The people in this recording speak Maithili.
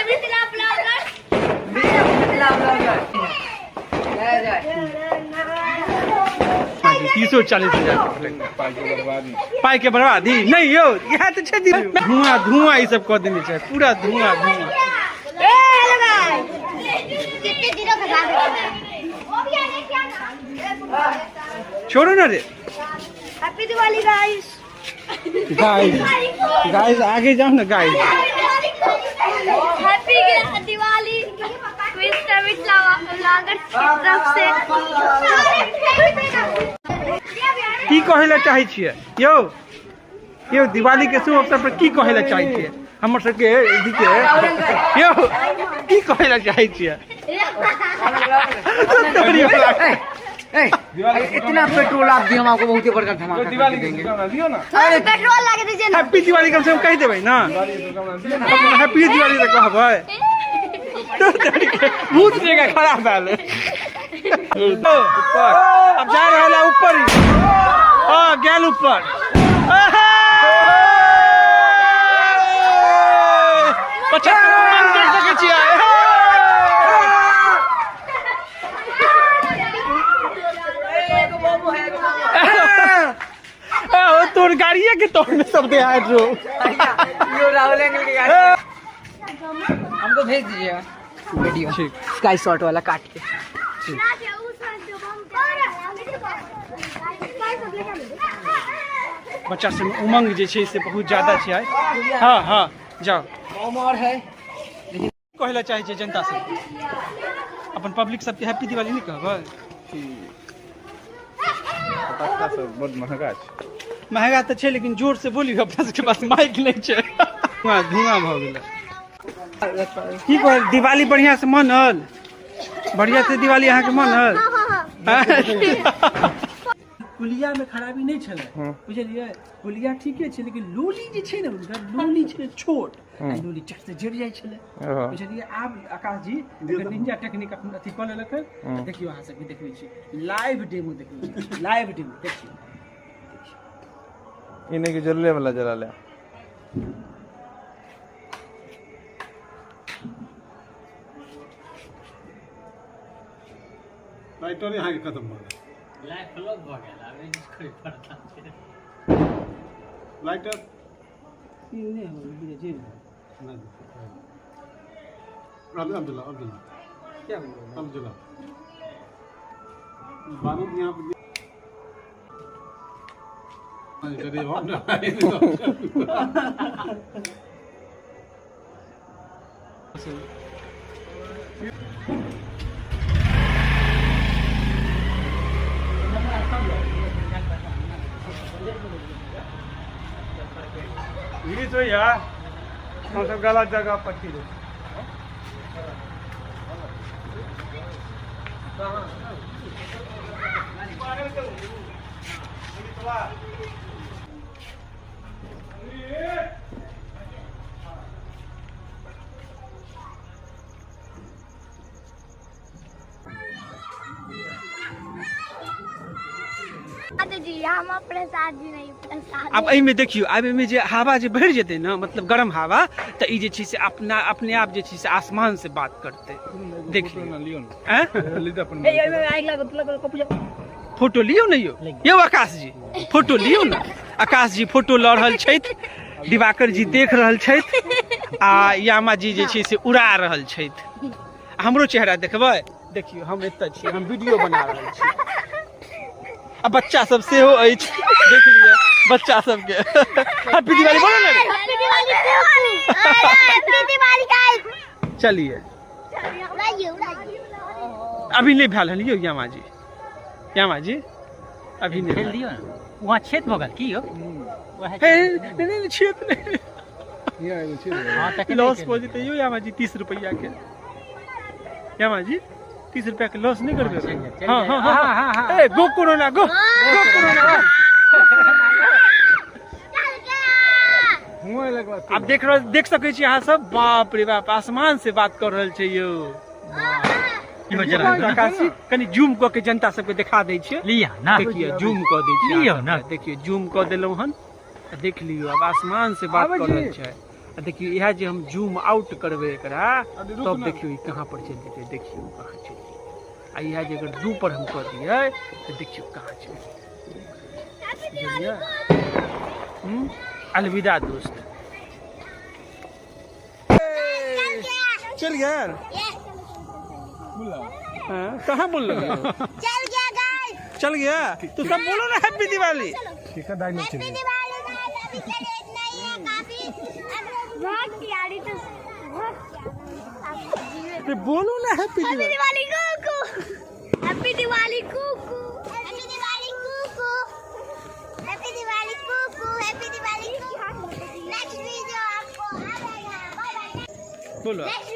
मिथिला ब्लॉगर। 30-40 हजार पाई के बर्बादी नहीं यौ, इएह तऽ छै। धुआं धुआं ई सब कऽ देने छै, पूरा धुआं धुआं। ए हेलो गाइस, कितने जीरो खसा दे वो भी आने क्या ना। छोड़ो ना रे। Happy Diwali guys. Guys, guys, आगे जाओ ना guys. Happy Diwali mister Mithila bloggers की तरफ से। की कहै लए चाहै छियै यौ? यौ, दिवाली के शुभ अवसर पर की कहै लए चाहै छियै हमर सबके के यौ? की कहै लए चाहै छियै? तोरी वाला। इतना पेट्रोल आप दिए, हम आपको बहुत ही बड़का धमाका करके देंगे। पेट्रोल लगा दीजिए ना। हैप्पी दिवाली कम से कम कहि देबै ना। हैप्पी दिवाली तऽ कहबै। भूत जगह खड़ा भेल। ऊपर अब जा रहल है, ऊपर ही। हाँ, गेल ऊपर। 75 उमंग देख सकै छियै। ए, ओ तोर गाड़िए के तोड़ में सब दे आए रो। यो राहुल अंकल की गाड़ी हमको भेज दीजिएगा वीडियो। ठीक। स्काई शॉट वाला काट के। बच्चा सबमे उमंग जे छै से बहुत ज्यादा छै आइ। हँ हँ, जाउ। बम और है। कहै लए चाहै छियै जनता सबके, अपन पब्लिक सबके? हैप्पी दिवाली नहि कहबै? पटाखा सब बड महंगा छै। महंगा तऽ छै, लेकिन जोर से बोलियौ, अपना सबके पास माइक नहि छै। धुआं धुआं भऽ गेलै। की कहल, दिवाली बढ़िया से मनल? बढ़िया से दिवाली अहाँके मनल? पुलिया में खराबी नहीं छलै, बुझलियै? पुलिया ठीके छै, लेकिन लोली जे छै ने, हुनकर लोली छलै छोट, आ लोली चट से जरि जाइ छलै, बुझलियै? आब आकाश जी एकर निंजा टेक्निक अपन अथी कऽ लेलक हन। तऽ देखियौ, अहाँ सबके देखबै छी, लाइव डेमो देखबै छी, लाइव डेमो देखियौ। ई नहि कि जलले वाला जला ले। लाइटर अहाँके खतम भऽ गेल। लाइफ फ्लॉप भऽ गेल, आब ई कोई पड़ता छै। लाइटर ई नहि हो जे। नहि, अब अब जला, अब जला। क्या बोल? अब जला। बारूद यहाँ पे अरे हम ना। गिरीश भैया, हम सब गलत जगह पर छी। जी, हम प्रसाद जी नहीं प्रसाद। आब एहिमे देखियौ, आब एहिमे जे हवा जे भरि जेतै ने, मतलब गरम हवा, तऽ ई जे छै से अपना अपने आप जे छै से आसमान से बात करतै। देखियौ। लियौ ने। आँय? ललित अपन। फोटो लियौ ने यौ। यौ आकाश जी, फोटो लियौ ने। आकाश जी फोटो लऽ रहल छथि, दिवाकर जी देख रहल छथि आ यामा जी जे छै से उड़ा रहल छथि। हमरो चेहरा देखबै? देखियौ, हम एतऽ छी, हम वीडियो बना रहल छी आ बच्चा सब सेहो अछि। देख लिअ बच्चा सबके। हैप्पी दिवाली बोलो ने रे। Happy Diwali, happy Diwali guys. चलिए। उड़ाइए, उड़ाइए। अभी नहि भेल हन यौ यामा जी। यामा जी, अभी नहि खेल भेल। दियौ ने, वहाँ छेद भऽ गेल की यौ? वएह। हे, नहि नहि नहि, छेद नहि। हियाँ एगो छै। हँ, तखने लॉस खेल भऽ जेतै यौ यामा जी, 30 रुपैआ के। यामा जी, 30 रुपैआ के लॉस नहि करबै। चलि जाए, चलि हँ। जाए। हँ हँ हाँ, हाँ, ए गो कोरोना, गो गो कोरोना। चल गया। हुआँ लगवा। आब देख सकै छी अहाँ सब, बाप रे बाप, आसमान से बात कऽ रहल छै यौ। इहो जरा दियौ। आकाश जी, कनि जूम कऽ के जनता सबके देखा दै छियै। लिअ ना। देखियौ, जूम कऽ दै छियै। लियौ ना। देखियौ, जूम कऽ देलहुँ हन। आ देख लियौ, आब आसमान से बात कऽ रहल छै। आ देखियौ, इएह जे हम जूम आउट करबै एकरा, तब देखियौ ई कहाँ पर चलि जेतै। देखियौ कहाँ चलि जेतै। आ इएह जे अगर 2 पर हम कऽ दियै तऽ देखियौ कहाँ चलि जेतै। बुझलियै? अलविदा दोस्त। चल गया। हाँ, कहाँ बोल रहे हो? चल गया गाइस। चल गया तो सब बोलो ना happy Diwali. Happy Diwali guys. अभी के लिए इतना ही है काफी। अब बहुत प्यारी, तो बहुत प्यारी। तो बोलो ना हैप्पी हैप्पी दिवाली। दिवाली कुकू, हैप्पी दिवाली कुकू, हैप्पी दिवाली कुकू, हैप्पी दिवाली कुकू, हैप्पी दिवाली कुकू। नेक्स्ट वीडियो आपको आ जाएगा। Bye bye. बोलो। नेक्स्ट